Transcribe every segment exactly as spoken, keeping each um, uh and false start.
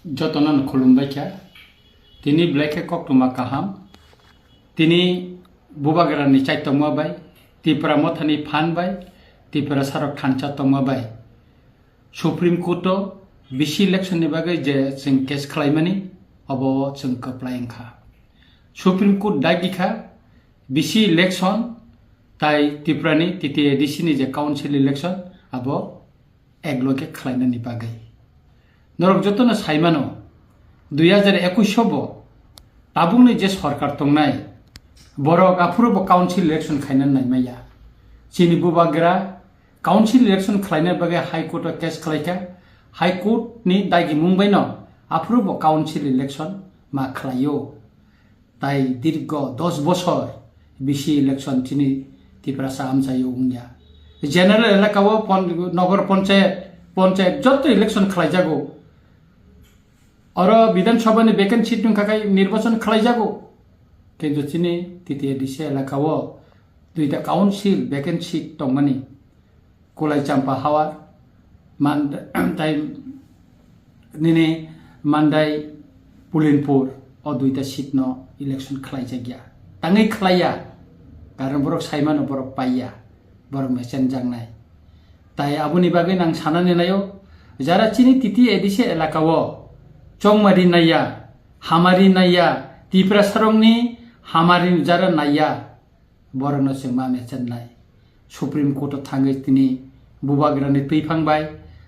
Jotono no khulumbai kha. Tini belai khe koktwma kaham. Tini Bubagrani chaitokma bai, Tipra Mothani phan bai, Tiprasarok thansa tongma bai Supreme Court o bisi election ni bagwi je chwng case khlaimani, obo chwng kwplai wngkha. Supreme Court dagi kha bisi election tai Tiprani T T A D C ni je council election abo ek loge khlainani bagwi. Norok jotono saimano, dui hajar ekush o bo tabukni je sorkar tongnai, borok aphuru bo council election khaina naimaya. Chini Bubagra council election khlaina bagwi High Court o case khlaikha. High Court ni dagimung baino aphuru bo council election ma khlaio. Tai dirgo dos bosor bisi election chini Tiprasa amchaio wngya. General elaka o pon-, nogor ponchayat, ponchayat jotto election khlaijago. Oro Bidhan Sabha ni vacant seat wngkha khai nirbachon khlaijago. Kintu chini T T A D C elaka o duita council vacant seat tongmani. Kulai Champa Hawar, Man-, tai nini Mandai Pulinpur o duita seat no election khlaijakya. Tangwi khlaiya, karon borok saimano borok paiya, borok mechenjaknai. Tai aboni bagwi nang sanani naio, jara chini T T A D C elaka o chongmari naiya, hamari naiya, Tiprasarokni hamari jara naiya, borokno chwng ma mechennai. Supreme Court o thangwi tini Bubagrani twiphang bai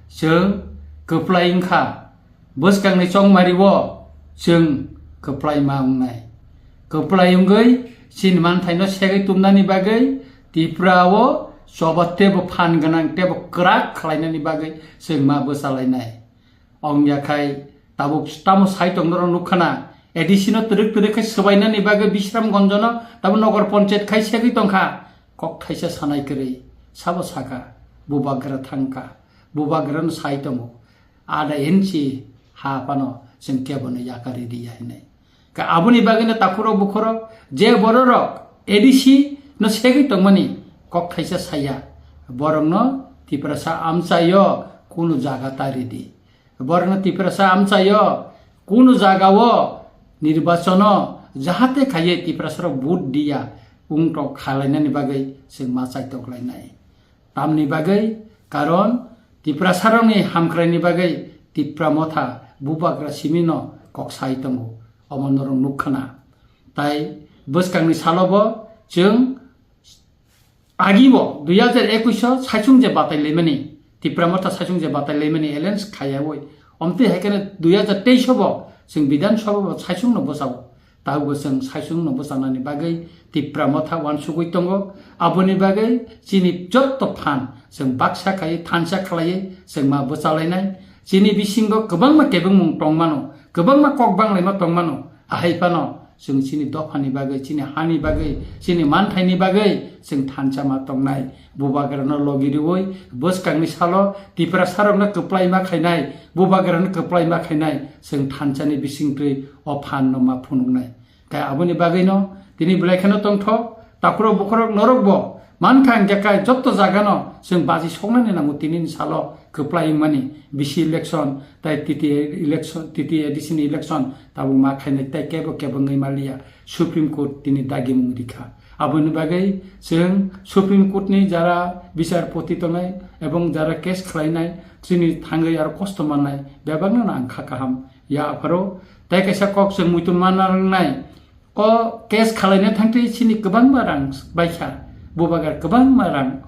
chwng kwplai wngkha. Bwskangni chongmari o chwng kwplai ma wngnai. Kwplai wngwi chini manthaino segwi tumnani bagwi Tripura o choba teibo phan gwnang teibo kwrak khlainani bagwi chwng ma bwchalainai. Wngya khai tabuk tamo sai tong norok nukha na, A D C no twrwk twrwk khai swbainani bagwi Bisramganj no tabuk nogor ponchayat khai segwi tongkha. Kok thaisa sanai kwrwi sabo sakha, Bubagra thangkha, Bubagra no sai tongo, ada inchi ha phano chwng kebo no yakarwi riya hinwi. Ka aboni bagwi no takhurok bukhurok je bororok A D C no segwi tongmani kok thaisa saya, borokno Tiprasa amchaio kunu jaga ta ridi. Borokno Tiprasa amchaio kunu jagao nirbachono jahate khaiye Tiprasarok vote diya wngtok khalainani bagwi chwng ma chaitoklainai. Tamni bagwi, karon Tiprasarokni hamkraini bagwi Tipra Motha Bubagra simino kok sai tongo, omo norok nukha na. Tai bwskangni salobo chwng agibo dui hajar ekush o saichung je batai lemani, Tipra Motha saichung je batai lemani alliance khaiyawi, omtwi hai kheno dui hajar teis o bo chwng Bidhan Sabha bo saichung no bwchao. Tabukbo chwng saichung no bwchanani bagwi Tipra Motha uansugwi tongo. Aboni bagwi chini jotto phan chwng baksa khaiwi thansa khlaiwi chwng ma bwchalainai. Chini bisingo kwbangma kebengmung tongmano, kwbangma kok banglaima tongmano. Ahai phano chwng chini dophani bagwi, chini hani bagwi, chini manthaini bagwi chwng thansa ma tongnai. Bubagrano logi riwi bwskangni salo Tiprasarokno kwplai ma khainai, Bubagrano kwplai ma khainai, chwng thansani bisingtwi o phanno ma phunuknai. Khe aboni bagwino tini belai kheno tongthok, takhurok bukhurok norokbo mankha hwnkhe kai jotto jagano chwng baji soknani nango tinini salo kwplai wngmani bisi election tai T T A election, T T A D C ni election tabuk ma khainai tai kebo kebo wngwi maliya. Supreme Court tini dagimung rikha. Aboni bagwi chwng Supreme Court ni jara bichar poti tongnai ebong jara case khlainai chini thangwi aro kosto mannai bebakno ang kha kaham ya apharo. Tai kaisa kok chwng muitu manna nangnai. O case khalaina thangtwi chini kwbangma rang baikha, Bubagra kwbangma rang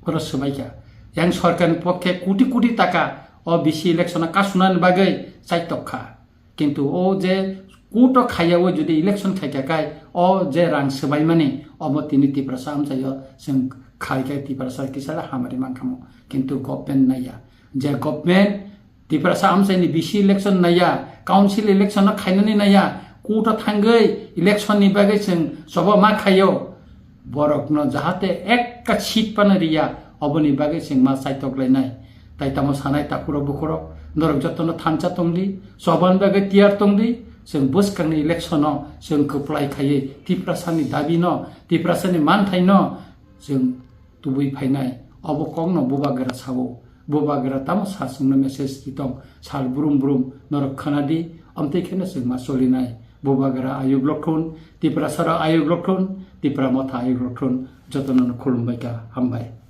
oro swbaikha. Yang sorkarni pokhe koti koti taka o bisi election o kasunani bagwi chaitok kha. Kintu o je court o khaiyawi jodi election khaikha khai o je rang swbaimani omo tini Tiprasa amchaio chwng khaikhai Tiprasa kisa hamari mankhamu. Kintu government naiya. Je government Tiprasa amchaini bisi election naiya, council election no khainani naiya, court o thangwi election ni bagwi chwng choba ma khaio. Borokno jahate ekka seat phano riya, oboni bagwi chwng ma chaitok lainai. Tai tamo sanai takhurok bukhurok, norok jotono thansa tongdi, chobani bagwi tiyar tongdi, chwng bwskangni election o chwng kwplai khaiwi Tiprasani dabi no, Tiprasani manthai no chwng tubui phainai. Obo kokno Bubagra sao. Bubagra tamo sa chwngno message di tong, sal brum brum norok khana di, amtwi kheno chwng ma choli nai. Bubagra ayuk lokhun, Tiprasa rok ayuk lokhun, Tipra Motha ayuk lokhun, jotono no khulum bai kha, hambai.